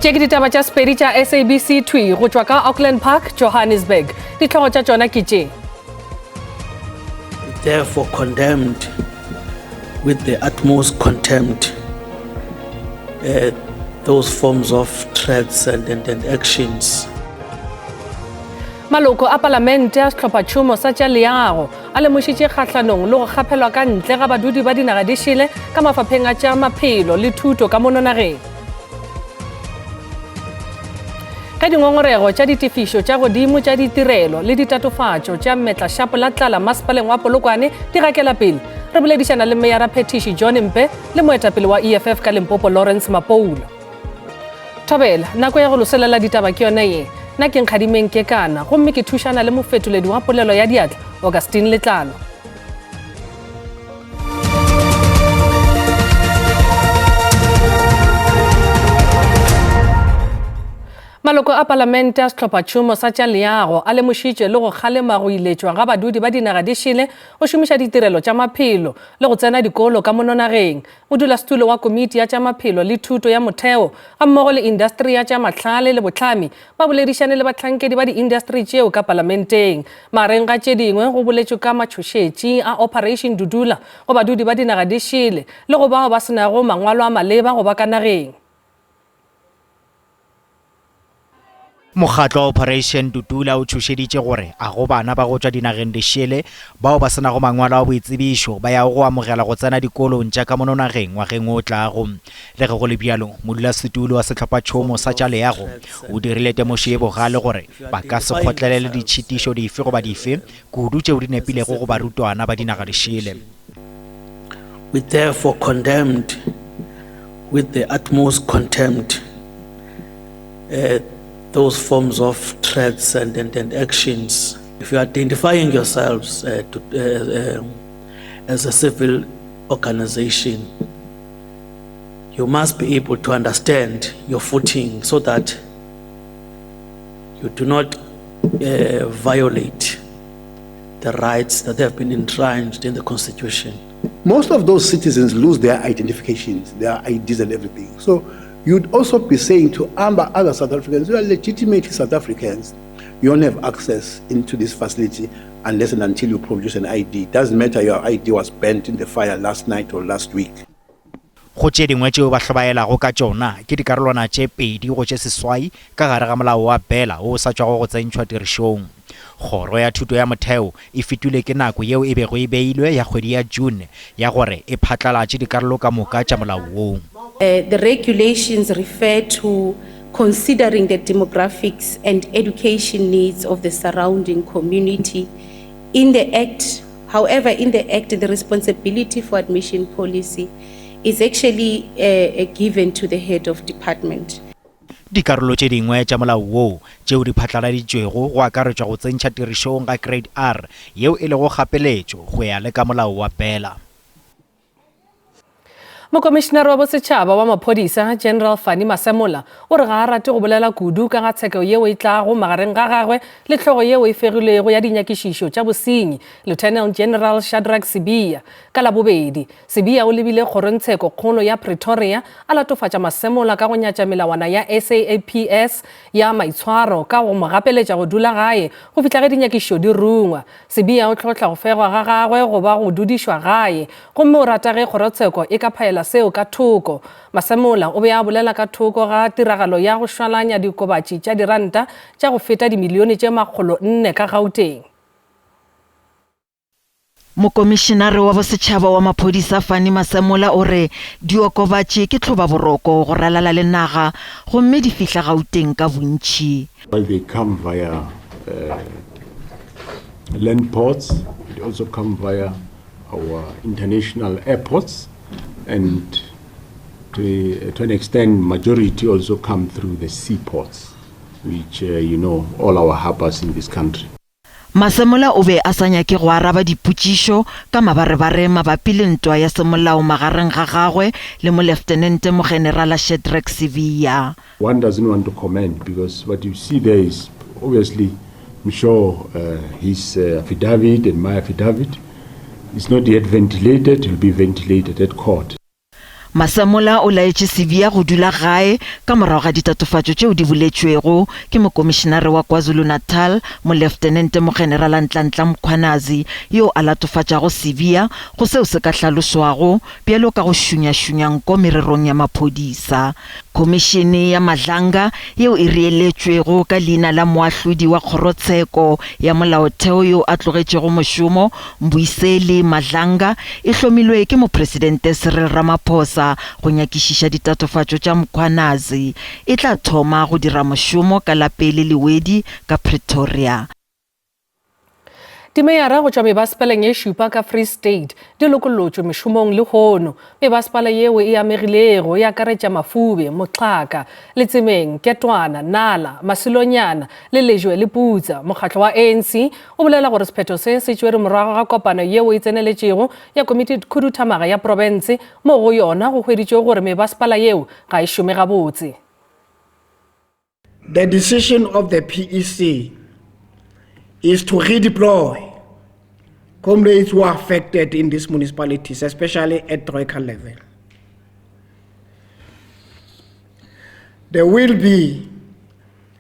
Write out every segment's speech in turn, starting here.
Tše ke ditaba tša Sepedi tša SABC thwi go tšwa ka Auckland Park, Johannesburg. Dihlogo tša tšona ke tše. Therefore condemned with the utmost contempt uh, those forms of threats and, and, and actions. Maloko a palamente a sehlophatšhomo sa tša leago a lemošitše kgahlanong le go kgaphelwa ka ntle ga badudi ba dinaga di šele ka mafapheng a tša maphelo le thuto ka mono nageng. Ge dingongorego tša ditefišo tša godimo tša ditirelo le ditatofatšo tša mmetlašapo la tlala masepaleng wa Polokwane di gakela pele, re boledišana le meyara phethiši John Mpe le moetapele wa EFF ka Limpopo Lawrence Mapoula. Thobela, nako ya go loselela ditaba ke yona ye. Nna ke Nkgadimeng Kekana gomme ke thušana le mofetoledi wa polelo ya diatla Augustine Letlalo. Maloko a palamente a sehlophatšhomo sa tša leago a lemošitše le go kgalema go iletšwa ga badudi ba dinaga di šele go šomiša ditirelo tša maphelo le go tsena dikolo ka mono nageng. Modulasetulo wa Komiti ya tša Maphelo le Thuto ya Motheo gammogo le Indasteri ya tša Mahlale le Bohlami ba boledišane le bahlankedi ba diindasteri tšeo ka Palamenteng. Magareng ga tše dingwe go boletšwe ka matšhošetši a Operation Dudula go badudi ba dinaga di šele le go bao ba se nago mangwalo a maleba go ba ka nageng. Mokgatlo wa Operation Dudula o tšhošeditše gore a go bana ba go tšwa dinageng dišele bao ba se nago mangwalo a boitsebišo ba yago go amogela go tsena dikolong tša ka mono nageng ngwageng o tlago. Le ge go le bjalo, modulasetulo wa sehlophatšhomo sa tša leago o dirile temošo ye bogale gore ba ka se kgotlelele ditšhitišo dife goba dife, kudu tšeo di nepilego go barutwana ba dinaga dišele. We therefore condemned with the utmost contempt uh, those forms of threats and, and, and actions. If you are identifying yourselves uh, to, uh, um, as a civil organization, you must be able to understand your footing so that you do not uh, violate the rights that have been entrenched in the Constitution. Most of those citizens lose their identifications, their IDs and everything. So you'd also be saying to other South Africans, you are legitimately South Africans. You don't have access into this facility unless and until you produce an ID. It doesn't matter your ID was burnt in the fire last night or last week. Go tše dingwe tšeo ba hlobaelago ka tšona ke dikarolwana tše 2 go tše 8 ka gare ga Molao wa BELA wo o sa tšwago go tsentšhwa tirišong. Kgoro ya Thuto ya Motheo e fetilwe ke nako yeo e bego e beilwe ya kgwedi ya June ya gore e phatlalatše dikarolo ka moka tša molao wo. The regulations refer to considering the demographics and education needs of the surrounding community in the Act. However, in the Act, the responsibility for admission policy is actually uh, given to the head of department. Dikarolo tše dingwe tša molao woo tšeo di phatlaladitšwego go akaretšwa go tsentšha tirišong ga Grade R yeo e lego kgapeletšo go ya le ka molao wa BELA. Mokomišinare wa Bosetšhaba wa Maphodisa, General Fannie Masemola, o re ga a rate go bolela kudu ka ga tsheko yeo e tlago magareng ga gagwe le hlogo yeo e fegilwego ya dinyakišišo tša bosenyi, Lieutenant General Shadrack Sibiya. Ka Labobedi, Sibiya o lebile kgorongtsheko kgolo ya Pretoria a latofatša Masemola ka go nyatša melawana ya SAPS ya maitshwaro ka go mo gapeletša go dula gae go fihla ge dinyakišišo di rungwa. Sibiya o hlohla go fegwa ga gagwe go ba go dudišwa gae gomme o rata ge kgorotsheko e ka phaela seo ka thoko. Masemola o be a bolela ka thoko ga tiragalo ya go šwalanya diokobatši tša diranta tša go feta dimilione tše 400 ka Gauteng. Mokomišenare wa Bosetšhaba wa Maphodisa Fannie Masemola o re diokobatši ke tlhobaboroko go ralala le naga gomme di fihla Gauteng ka bontši. Well, they come via land ports, they also come via our international airports and to, to an extent majority also come through the seaports which uh, you know all our harbors in this country. Masemola o be a sa nyake go araba dipotšišo ka mabarebare mabapi le ntwa ya semolao magareng ga gagwe le Moleftenente Mogenerala Shadrack Sibiya. One doesn't want to comment because what you see there is obviously, I'm sure uh, his uh, affidavit and my affidavit is not yet ventilated, it will be ventilated at court. Masemola o laetše Sibiya go dula gae ka morago ga ditatofatšo tšeo di boletšwego ke mokomišenare wa KwaZulu-Natal, Moleftenente Mogenerala Ntlantla Mkhwanazi, yo a latofatšago Sibiya go seo se ka hlaloswago bjalo ka go šunyašunya nko mererong ya maphodisa. Khomišene ya Madlanga, yeo e reeletšwego ka leina la moahlodi wa kgorotsheko ya molaotheo yo a tlogetšego mošomo, Mbuyiseli Madlanga, e hlomilwe ke Mopresidente Cyril Ramaphosa go nyakišiša ditatofatšo tša Mkhwanazi. E tla thoma go dira mošomo ka la pele Lewedi ka Pretoria. Dimeyara go tšwa mebasepaleng ye šupa ka Free State di lokollotšwe mešomong lehono. Mebasepala yeo e amegilego e akaretša Mafube, Moqhaka, Letsemeng, Ketwana, Nala, Masilonyana le Lejwe le Putsa. Mokgatlo wa ANC o bolela gore sephetho se se tšwerwe morago ga kopano yeo e tseneletšego ya komiti khuduthamaga ya profense moo go yona go hweditšwego gore mebasepala yeo ga e šome gabotse. The decision of the PEC is to redeploy comrades who are affected in these municipalities, especially at troika level. There will be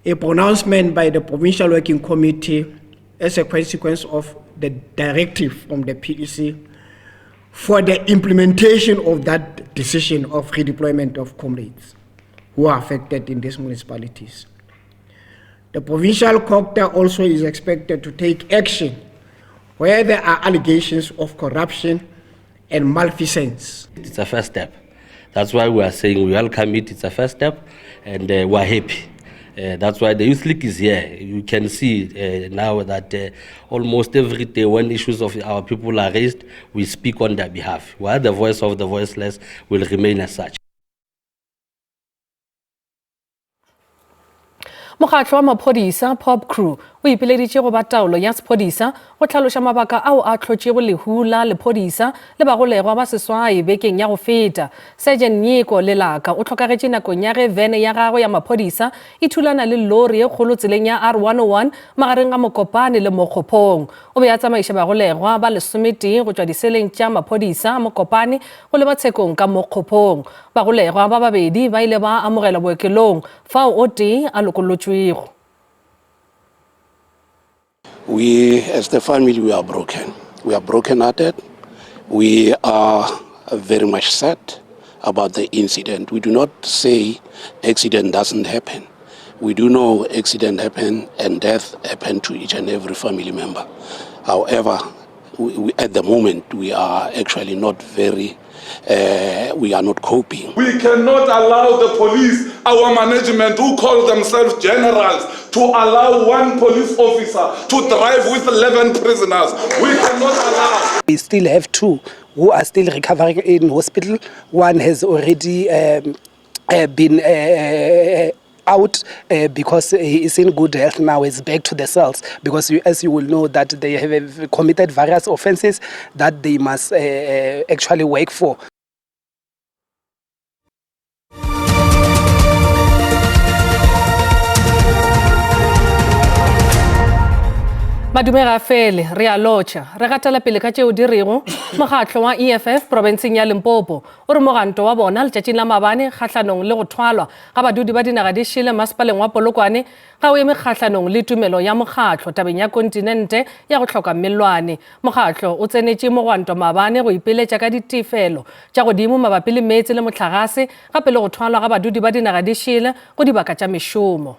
a pronouncement by the Provincial Working Committee as a consequence of the directive from the PEC for the implementation of that decision of redeployment of comrades who are affected in these municipalities. The provincial COGTA also is expected to take action where there are allegations of corruption and malfeasance. It's a first step. That's why we are saying we welcome it. It's a first step, and uh, we are happy. Uh, that's why the Youth League is here. You can see uh, now that uh, almost every day when issues of our people are raised, we speak on their behalf. We are the voice of the voiceless, will remain as such. Mokgatlo wa maphodisa Pop Crew o ipileditše go ba taolo ya sephodisa go hlaloša mabaka ao a hlotšego lehu la lephodisa le bagolegwa ba seswai bekeng ya go feta. Sergeant Nyiko Lelaka o hlokagetše nakong ya ge vene ya gagwe ya maphodisa e thulana le lori ye kgolo tseleng ya R101 magareng ga Mokopane le Mokgophong. O be a tsamaiša bagolegwa ba lesometee go tšwa diseleng tša maphodisa a Mokopane go leba tshekong ka Mokgophong. Bagolegwa ba babedi ba ile ba amogelwa bookelong fao o tee a lokollotšwego. We as the family we are broken. We are broken hearted. We are very much sad about the incident. We do not say accident doesn't happen. We do know accident happen and death happen to each and every family member. However, we, we, at the moment we are actually not very uh, we are not coping. We cannot allow the police, our management who call themselves generals, to allow one police officer to drive with 11 prisoners. We cannot allow. We still have two who are still recovering in hospital. One has already um, uh, been uh, out uh, because he is in good health now. He's back to the cells because, you, as you will know, that they have committed various offenses that they must uh, uh actually work for. Madume ga fele, re a lotšha. Re gatela pele ka tšeo di rego mokgatlo wa EFF profenseng ya Limpopo o re moganto wa bona letšatšing la maabane kgahlanong le go thwalwa ga badudi ba dinaga di šele masepaleng wa Polokwane ga o eme kgahlanong le tumelo ya mokgatlo tabeng ya kontinente ya go hloka mellwane. Mokgatlo o tsenetše mogwanto maabane go ipeletša ka ditefelo tša godimo mabapi le meetse le mohlagase gape le go thwalwa ga badudi ba dinaga di šele go dibaka tša mešomo.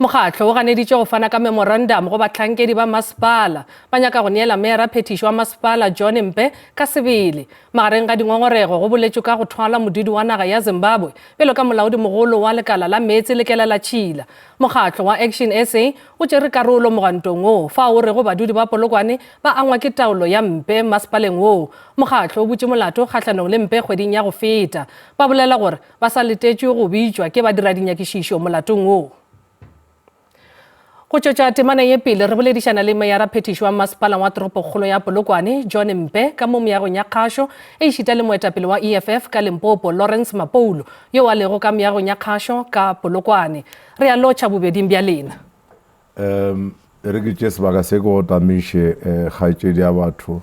Mokgatlo o ganeditše go fana ka memorandum go bahlankedi ba masepala. Ba nyaka go neela meyara phethiši wa masepala John Mpe ka sebele. Magareng ga dingongorego go boletšwe ka go thwalwa modudi wa naga ya Zimbabwe bjalo ka molaodimogolo wa lekala la meetse le kelelatšhila. Mokgatlo wa Action SA o tšere karolo mogwantong wo fao o rego badudi ba Polokwane ba angwa ke taolo ya Mpe masepaleng woo. Mokgatlo o butše molato kgahlanong le Mpe kgweding ya go feta. Ba bolela gore ba sa letetšwe go bitšwa ke badiradinyakišišo molatong wo. Go tšwetša temana ye pele, re boledišana le meyara phethiši wa masepala wa toropokgolo ya Polokwane, John Mpe, ka mo meagong ya kgašo, ešita le moetapele wa EFF ka Limpopo, Lawrence Mapoulo, yo a lego ka meagong ya kgašo ka Polokwane. Re a lotšha bobeding bja lena. Um, e re ke tšee sebaka se ke go tamiše eh, kgaetšedi ya batho.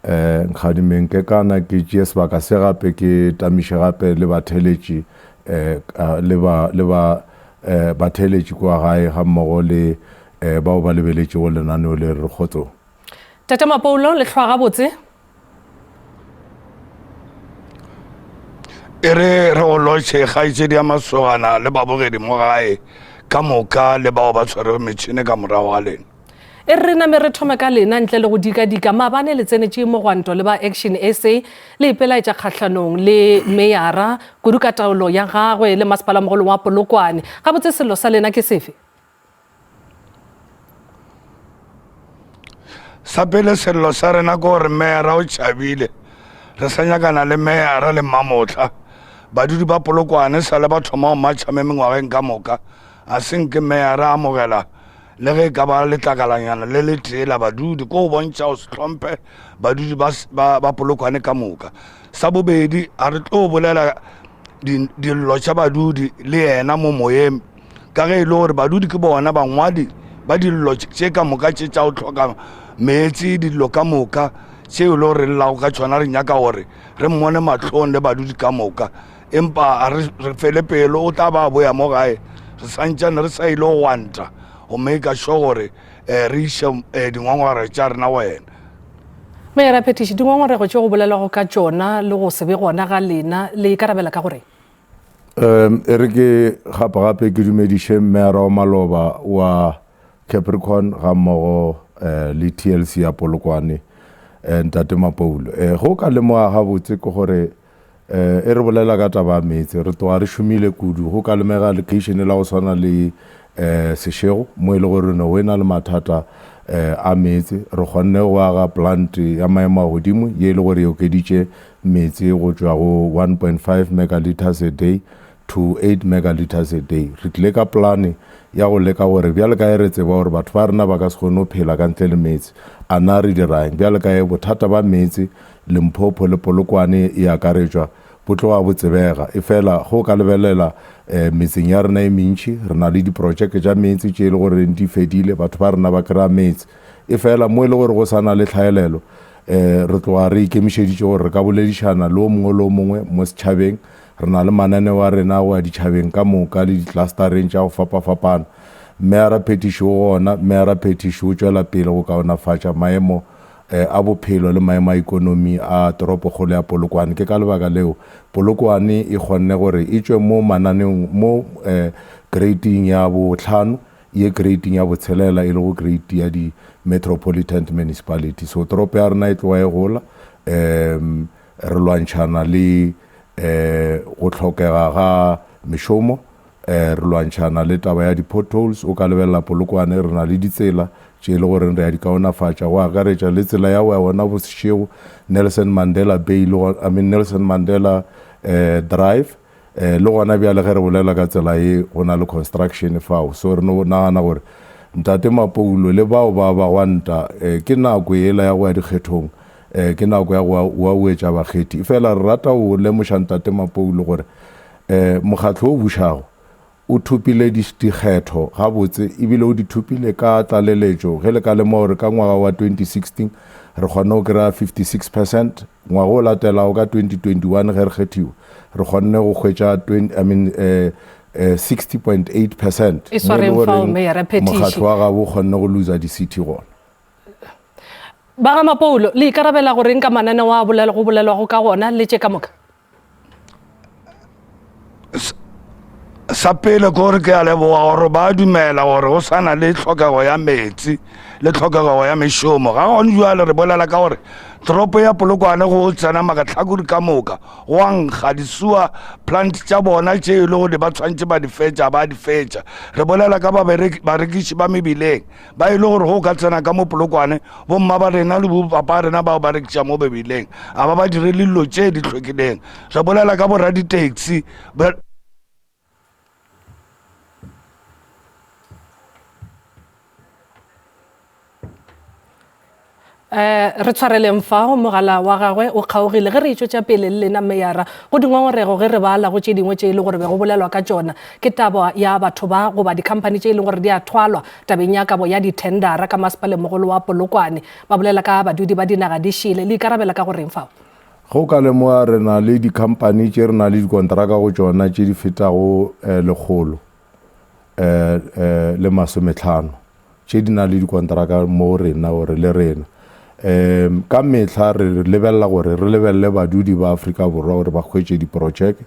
Eh, Nkgadimeng Kekana, ke tšee sebaka se gape ke tamiše gape le batheeletši eh, le ba, le ba, eh, batheeletši kua gae gammogo le eh, bao ba lebeletšego lenaneo le re kgotsong. Tate Mapoulo, le hlwa gabotse? E re re go lotšhe kgaetšedi ya masogana le babogedi mo gae ka moka le bao ba tshwerego metšhene ka morago ga lena. E re re name re thome ka lena ntle le go dikadika. Maabane le tsenetše mogwanto le ba Action SA le ipelaetša kgahlanong le meyara kudu ka taolo ya gagwe le masepalamogolo wa Polokwane. Gabotse sello sa lena ke sefe? Sa pele sello sa rena ke gore meyara o tšhabile. Re sa nyakana le meyara le Mmamohla. Badudi ba Polokwane sa le ba thoma go matšha me mengwageng ka moka. A se nke meyara a amogela le ge e ka ba letlakalanyana le letee la badudi, ke go bontšha go se hlomphe badudi ba, ba, ba Polokwane ka moka. Sa bobedi, a re tlo bolela dillo tša badudi le yena mo moyeng, ka ge e le gore badudi ke bona bangwadi ba dillo tše ka moka tše tša go hloka meetse, dillo ka moka tše e le gore re llago ka tšona, re nyaka gore re mmone mahlong le badudi ka moka. Empa a re, re fele pelo, o tla ba a boya mo gae. Re santšane re sa ile go gwanta go maker sure gore eh, re iše eh, dingongorego tša rena go yena. Meyara Phetiši, dingongorego tše go bolelwago ka tšona le go se be gona ga lena, le ikarabela ka go reng? Um, e re ke gape-gape ke dumediše meyara wa maloba wa Capricorn gammogo eh, le TLC ya Polokwane, eh, Ntate Mapoulo. Eh, go ka lemoga gabotse ke gore Eh, e re bolela ka taba ya meetse, re tloga re šomile kudu. Go ka lemega lekeišene la go swana le eh, Seshego, mo e le gore ne go e na le mathata eh, a meetse. Re kgonne go aga plant ya maemo a godimo ye e le gore e okeditše meetse go tšwa go 1.5 megaliters a day to 8 megaliters a day. Re tlile ka polane ya go leka gore bjale ka ge re tseba gore batho ba rena ba ka se kgone go phela ka ntle le meetse, a na re dira eng? Bjale ka ge bothata ba meetse Limpopo le Polokwane e akaretšwa, bo tloga bo tsebega. Efela ge o ka lebelela metseng ya rena e mentši, re na le diprotšeke tša meetse tše e le goreng di fedile, batho ba rena ba kry-a meetse. Efela mo e le gore go sa na le tlhaelelo, re tloga re ikemišeditše gore re ka boledišana le o mongwe le o mongwe mo setšhabeng. Re na le mananeo a rena a go ya ditšhabeng ka moka le diklastereng tša go fapafapana. Meyara Phethiši o gona, Meyara Phethiši o tšwela pele go kaonafatša maemo a bophelo le maemo a ikonomi a toropokgolo ya Polokwane. Ke ka lebaka leo Polokwane e kgonne gore e tšwe mo mananeong mo grading ya bohlano e ye grading ya botshelela e lego grade ya di-metropolitan municipality. So toropo ya rena e tloga e gola um re lwantšhana le um go hlokega ga mešomo Re lwantšhana le taba ya di-potholes. O ka lebelela Polokwane, re na le ditsela tše e le goreng re a di kaonafatša, go akaretša le tsela ya go ya gona bošego, Nelson Mandela Bay, le I mean Nelson Mandela Drive. Le gona bjale ge re bolela ka tsela ye, go na le construction fao. So re no nagana gore Ntate Mapoulo le bao ba ba gwanta, ke nako yela ya go ya dikgethong, ke nako ya go oaoetša bakgethi. Efela re rata go lemoša Ntate Mapoulo gore Mokgatlo o bušago o thopile dikgetho gabotse ebile o di thopile ka tlaleletšo. Ge le ka lemoga gore ka ngwaga wa 2016 re kgonne go kry-a 56 percent, ngwaga o latelago ka 2021 ge re kgethiwa re kgonne go hwetša I mean, 60.8 percent, E mo e le swareng fao, goreng Mayor Phetiši. mokgatlo wa gabo o kgonne go loser di-city gona. Ba ga Mapoulo, le ikarabela go reng ka mananeo a go bolelwago ka gona le tše ka moka? Sa pele ke gore ke a leboga gore ba dumela gore go sa na le tlhokego ya metsi le tlhokego ya mešomo. Ga gone jwale re bolela ka gore toropo ya Polokwane go tsena makahlakodi ka moka go a nkga di-sewer plant tša bona tše e le gore ba tshwanetse ba di fetša ba di fetša. Re bolela ka barekiši ba mebileng ba e le gore go ka tsena ka mo Polokwane bomma ba rena le bopapa rena bao ba rekiša mo mebileng a ba ba dire le dilo tše di hlwekileng. Re bolela ka boraditekisi Eh, re tshwareleng fao, mogala wa gagwe o kgaogile. Ge re e tšwetša pele le lena meyara, go dingongorego ge re bala go tše dingwe tše e le gore be go bolelwa ka tšona, ke taba ya batho ba goba dikhamphani tše e leng gore di a thwalwa tabeng ya kabo ya dithendara ka masepalengmogolo wa Polokwane. Ba bolela ka badudi ba dinaga di šele. Le ikarabela ka go reng fao? Ge o ka lemoga re na le dikhamphani tše re na le dikonteraka go tšona tše di fetago eh, lekgolo eh, eh, le masometlhano. tše di na le dikontraka mo rena gore le rena um ka mehla re lebelela gore re lebelele badudi ba Afrika Borwa gore ba hwetše diprojeke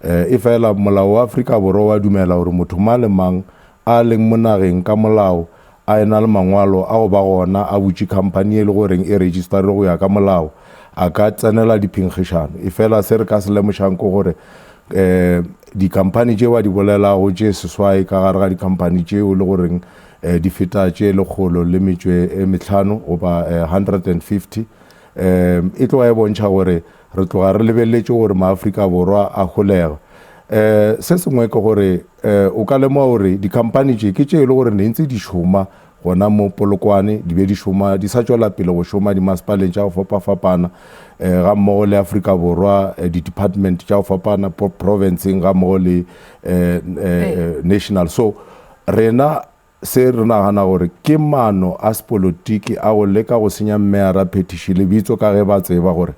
um e fela molao wa Afrika Borwa wa dumela gore motho mang le mang a leng mo nageng ka molao a ena le mangwalo a go ba gona a butše company e le goreng e registerile go ya ka molao a ka tsenela diphenkgišano e fela se re ka se lemošang ke gore um dikhamphani tše ba di bolelago tše seswai ka gare ga dikhamphani tšeo le goreng um di feta tše lekgolo le metšo e mehlano goba 150 um e tloga e bontšha gore re tloga re lebeleletše gore maafrika borwa a holega um se sengwe ke gore um o ka lemoga gore dikhamphani tše ke tše e le gore ne ntse di šoma Gona mo Polokwane di be di šoma, di sa tšwela pele go šoma dimasepaleng tša go fapafapana eh, ga mmogo le Afrika Borwa, eh, di-department tša go fapana provinceng ga mmogo le eh, eh, national. So rena se re nagana gore ke maano a sepolotiki a go leka go senya mmeyara Phetiši lebitso ka ge ba tseba gore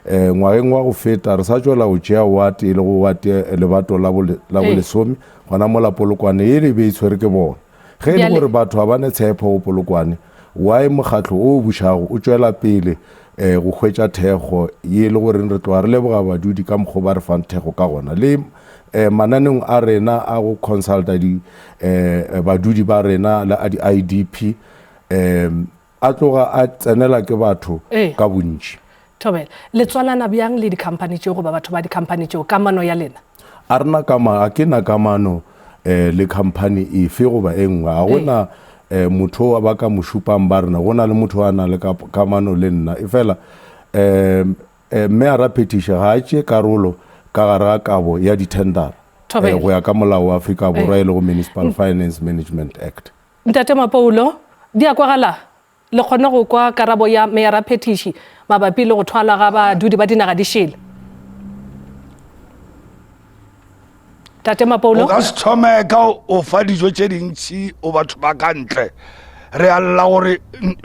eh, ngwageng wa go feta re sa tšwela go tšea wate e le go wate lebato la bolesome gona mola Polokwane e le be e tshwere ke bona. Ge e le gore batho ga ba ne tshepo go Polokwane, why mokgatlo o o bušago o tšwela pele um go hwetša thekgo ye e le goreng re tloga re leboga badudi ka mokgwa ba re fang thekgo ka gona le um mananeong a rena a go consulta di um badudi ba rena le a di-IDP um a tloga a tsenela ke batho ka bontši. Thobela, le tswalana bjang le dikhamphani tšeo goba batho ba dikhamphani tšeo, kamano ya lena? A re na kamano, a ke na kamano eh, le khamphani efe goba e nngwe. Ga gona eh, motho wa ba ka mo šupang ba rena, go na le motho a na le kamano le nna. Efela eh, eh, mme a raphethiše ga a tšee karolo ka gare ga kabo ya dithendara eh, go ya ka molao wa Afrika Borwa e lego Municipal Finance Management Act. Ntate Mapoulo, di a kwagala? Le kgonne go kwa karabo ya meyaraphethiši mabapi le go thwalwa ga badudi ba dinaga di šele? Tate Mapoulo? O ka se thome ka o fa dijo tše dintši o batho ba ka ntle. Re a lla gore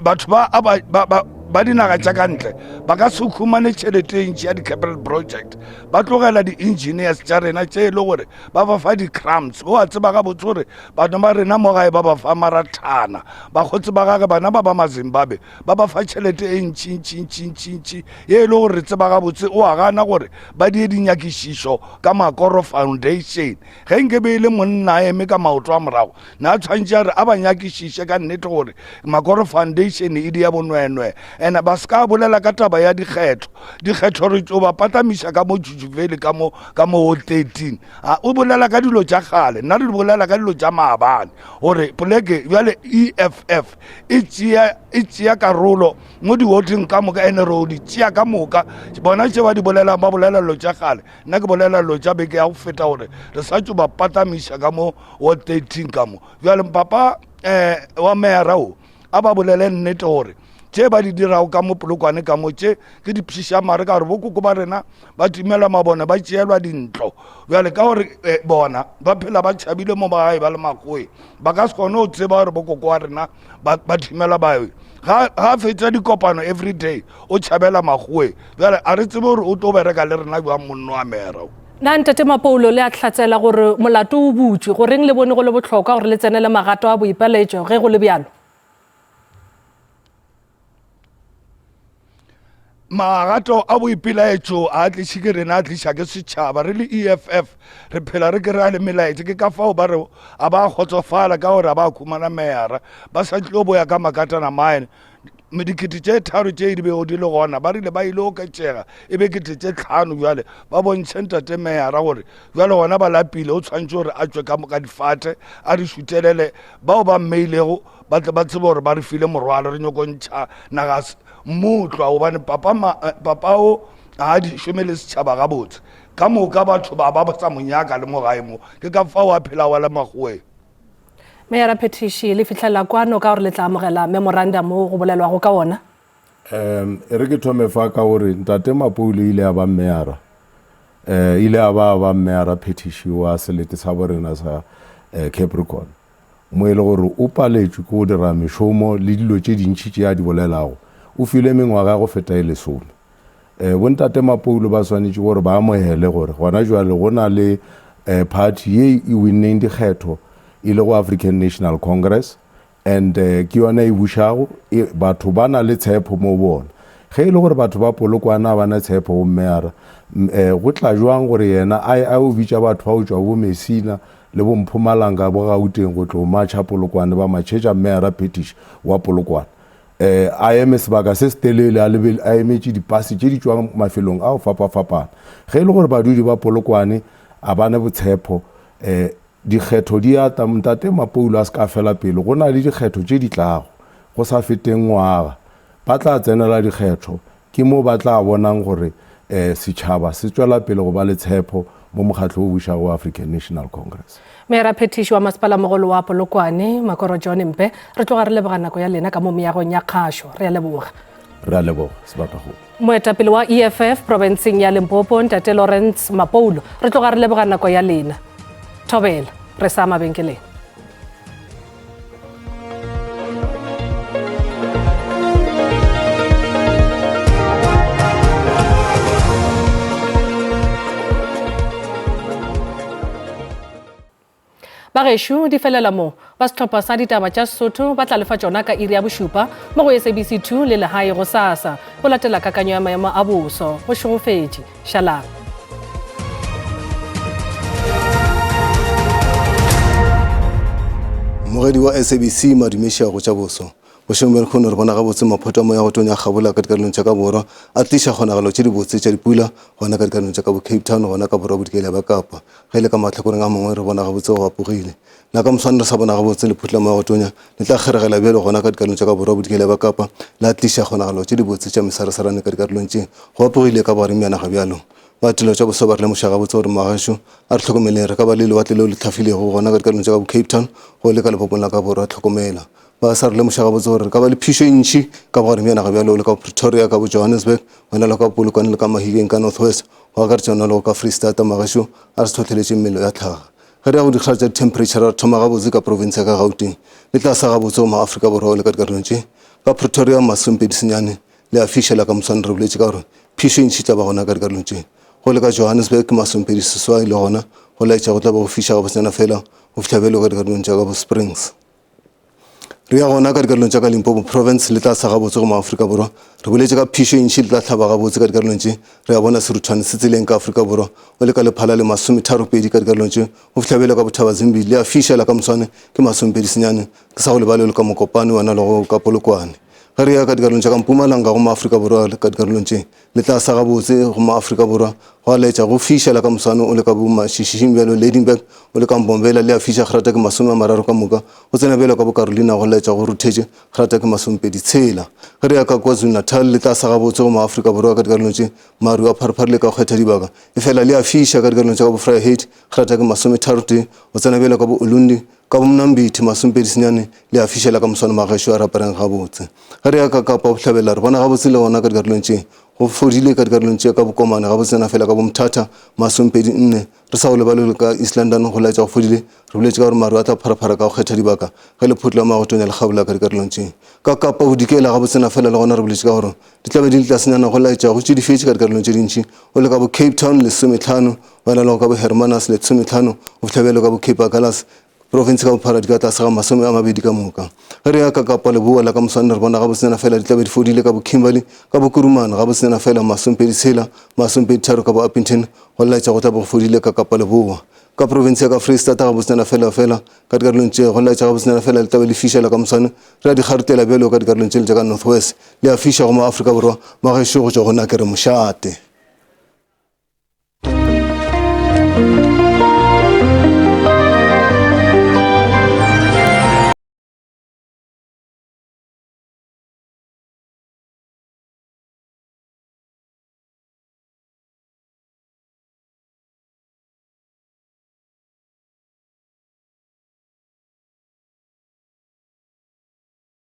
batho ba, ba, ba, ba, ba dinaga tša ka ntle ba ka se humane tšhelete e ntši ya di-capital project. Ba tlogela di-engineers tša rena tše e le gore ba ba fa di-crumbs. O a tseba gabotse gore Bana ba rena mo gae ba ba fa marathana. Bakgotsi ba gage bana ba ba Mazimbabwe ba ba fa tšhelete e ntšintšintšintšintši ye e le gore re tseba gabotse o a gana gore ba die dinyakišišo ka Makoro Foundation. Ge nke be e le monna a eme ka maoto a morago, ne a tshwanetše a re a ba nyakišiše ka nnete gore Makoro Foundation e dia bonweenwee. And ba se ka bolela ka taba ya dikgetho. Dikgetho re tlo ba patlamiša ka mo Tšutšuvele ka mo ka mo Ward 13. A o bolela ka dilo tša kgale, nna re bolela ka dilo tša maabane, gore poleke bjale EFF e tšea e tšea karolo mo diwoteng ka moka, ene re o di tšea ka moka. Bona tše ba di bolelang, ba bolela dilo tša kgale, nna ke bolela dilo tša beke ya go feta gore re sa tšo ba patamiša ka mo ward 13 ka mo. Bjale papa um wa meyara o a ba bolele nnete gore tše ba di dirago ka mo Polokwane ka mo tše ke dipšišamare ka gore bokoko ba rena ba timelwa mabone ba tšeelwa dintlo bjale ka gore eh, bona ba phela ba tšhabile mo bagae ba le makgoe ba ka se kgone go tseba gore bokoko wa rena ba timelwa bae ga a fetsa dikopano every day o tšhabela makgoe bjale a re tsebe gore o tlo bereka le rena jwang monno wa mera Na Ntate Mapoulo le a hlatsela gore molato o butšwe? Goreng le bone go le bohlokwa gore le tsenele magato a boipeletšo ge go le bjalo? Magato a boipelaetšo a tliše ke rena, a tliša ke setšhaba. Re le EFF re phela re kry-a le melaetša, ke ka fao ba re a ba kgotsofala ka gore a ba khumana meyara ba sa tlo boya ka Makatana Mine. Dikete tše tharo tše di bego di le gona ba rile ba ile oketšega e be kete tše tlhano. Bjale ba bontšhe ntate meyara gore bjale gona ba lapile, o tshwanetše gore a tšwe ka moka difate a re šutelele bao ba mmeilego ba tle ba tsebe gore ba re file morwalo re nyoko ntšha naga mmutlwa gobane papa, ma, eh, papa o ga a di šome le setšhaba gabotse ka moka batho ba ba sa mo nyaka le mo gae mo ke ka fao a phela wa le makgoweng. Meyara Phetiši, le fihlelela kwano ka gore le tla amogela memorandum wo go bolelwago ka wona? Um e re ke thome fa ka gore ntate Mapoulo ile a ba meyara um ile a ba ba meyara phethiši wa selete sa borena sa eh, Capricorn mo e le gore o paletšwe ke go dira mešomo le dilo tše dintši tše a di bolelago o filwe mengwaga ya go feta e lesome um bontate Mapoulo ba swanetše gore ba amogele gore gona jwale go na le um party ye e winneng dikgetho e le go African National Congress And ke yona e bušago, e, batho ba na le tshepo mo bona. Ge e le gore batho ba Polokwane a ba na tshepo go Mmeara, eh, go tla jwang gore yena a ye a yo bitša batho ba go tšwa bo Messina le bo Mpumalanga bo Gauteng go tlo matšha Polokwane ba matšhetša Mmeara Phetiši wa Polokwane? Eh, a eme sebaka se setelele a lebe, a emetše dipase tše di tšwang mafelong a go fapafapana. Ge e le gore badudi ba Polokwane a ba ne botshepo, eh, Dikgetho di a tla, Ntate Mapoulo a se ka fela pelo, go na le dikgetho tše di tlago, go sa feteng ngwaga. Ba tla tsenela dikgetho, ke mo ba tla bonang gore um setšhaba se tšwela pele go ba le tshepo mo mokgatlo o bušago wa African National Congress. Meyaraphethiši wa Masepala-mogolo wa Polokwane, Makoro John Mpe, re tloga re leboga nako ya lena ka mo meagong ya kgašo. Re a leboga. Re a leboga, Sebakagolo. Moetapele wa EFF profenseng ya Limpopo, Ntate Lawrence Mapoulo, re tloga re leboga nako ya lena. Thobela, re sa mabenkeleng. Bagešo di felela mo. Ba sehlopha sa ditaba tša Sesotho ba tla lefa tšona ka iri ya bošupa mo go SABC 2 le Lehae gosasa. Go latela kakanyo ya maemo a boso. Go šegofetše. Šalang. Mmogedi wa SABC Madume Šago tša boso. Bošegong bja lehono re bona gabotse maphoto a moya go tonya kgabola ka dikarolong tša ka borwa a tliša kgonagalo tše dibotse tša dipula gona ka dikarolong tša ka bo Cape Town gona ka borwa bodikela bja Kapa. Ge e le ka mahlakoreng a mangwe re bona gabotse go apogile. La ka moswane re sa bona gabotse lephutla la moya go tonya le tla kgeregela bjalo gona ka dikarolong tša ka borwa bodikela bja Kapa la tliša kgonagalo tše dibotse tša mesaresarane ka dikarolong tše. Go apogile ka bogareng bja naga bjalo. Ba telo tša boso ba re lemoša gabotse gore magašo a re hlokomeleng re ka ba le lewatle leo le hlafilego gona ka dikarolong tša ka bo Cape Town go le ka lebopong la ka borwa hlokomela. Ba sa re lemoša gabotse gore re ka ba le phišo e ntši ka bogareng bja naga bjalo le ka Pretoria, ka bo Johannesburg, gona le ka Polokwane le ka Mahikeng ka North West, go akaretša gona le go ka Freistata. Magešo a re se hlohleletše mello ya tlhaga. Ge re ya go dikgara tša di-temperature re thoma gabotse ka profense ya ka Gauteng le tlase gabotse go maAfrika Borwa le ka dikarolong tše ka Pretoria masomepedi senyane le a fiša la ka moswane re boletše ka gore phišo e ntši tla ba gona ka dikarolong tše go le ka Johannesburg masomepedi seswai le gona go laetša go tla ba go fiša gabotsanyana fela go fihla bjalo ka dikarolong tša ka bo Springs. Re ya gona ka dikarolong tša ka Limpopo Province le tla sa gabotse go maAfrika Borwa. Re boletše ka phišo e ntši le tla hlaba gabotse ka dikarolong tše. Re a bona seruthwane se tseleng ka Afrika Borwa o le ka Lephala le masometharopedi ka dikarolong tše go fihla bjale ka Bothaba Zimbi le a fiša la ka moswane ke masomepedi senyane ke sa go lebale le ka Mokopane wena le go ka Polokwane. Ge re ya ka dikarolong tša ka Mpumalanga go maAfrika Borwa ka dikarolong tše Le tla sa gabotse go maAfrika Borwa, go a laetša go fiša la ka moswane o le ka bo Mashishing bjalo Lydenburg o le ka Mbombela le a fiša grata ke 30 ka moka go tsena bjalo ka bo Carolina go laetša go ruthetše grata ke masomepedi tshela. Ge re ya ka KwaZulu Natal le tla sa gabotse go maAfrika Borwa ka dikarolong tše maru a pharephare le ka kgetha dibaka efela le a fiša ka dikarolong tša ka bo Vryheid grata ke masometharotee go tsena bjalo ka bo Ulundi Ka boMnambithi, masomepedi senyane, le a fiša la ka moswane magešo a rapareng gabotse. Ge re ya ka Kapa Bohlabela, re bona gabotse le gona ka dikarolong tše. Go fodile ka dikarolong tše ka boKomane gabotsena fela ka boMthatha, masomepedi nne. Re sa go lebale le ka East London go laetša go fodile. Re boletše ka gore maru a tla pharaphara ka go kgetha dibaka ge lephotlo la magotonya le kgabola ka dikarolong tše. Ka Kapa Bodikela gabotsena fela le gona re boletše ka gore di tla be di le tlasenyana go laetša go tšidifetše ka dikarolong tše dintši go le ka bo Cape Town lesometlhano ba na le go ka bo Hermanus lesometlhano go fihla bjalo ka bo Cape Agulhas profense ka bophara di ka tlase ga 20 ka moka. Ge re ya ka Kapa Leboa la ka moswane re bona gabotsenyana fela di tla be di fodile ka bo Kimberley ka bo Kuruman gabotsenyana fela 23 23 ka bo Upington go laetša go tla be go fodile ka Kapa Leboa. Ka profense ya ka Freistata gabotsenyana fela fela ka dikarolong tše go laetša gabotsenyana fela le tla be le fiša la ka moswane re a di kgarutela bjalo ka dikarolong tše le tša ka North West le a fiša go ma Afrika Borwa magešo go tšwa go Nakere Mošate.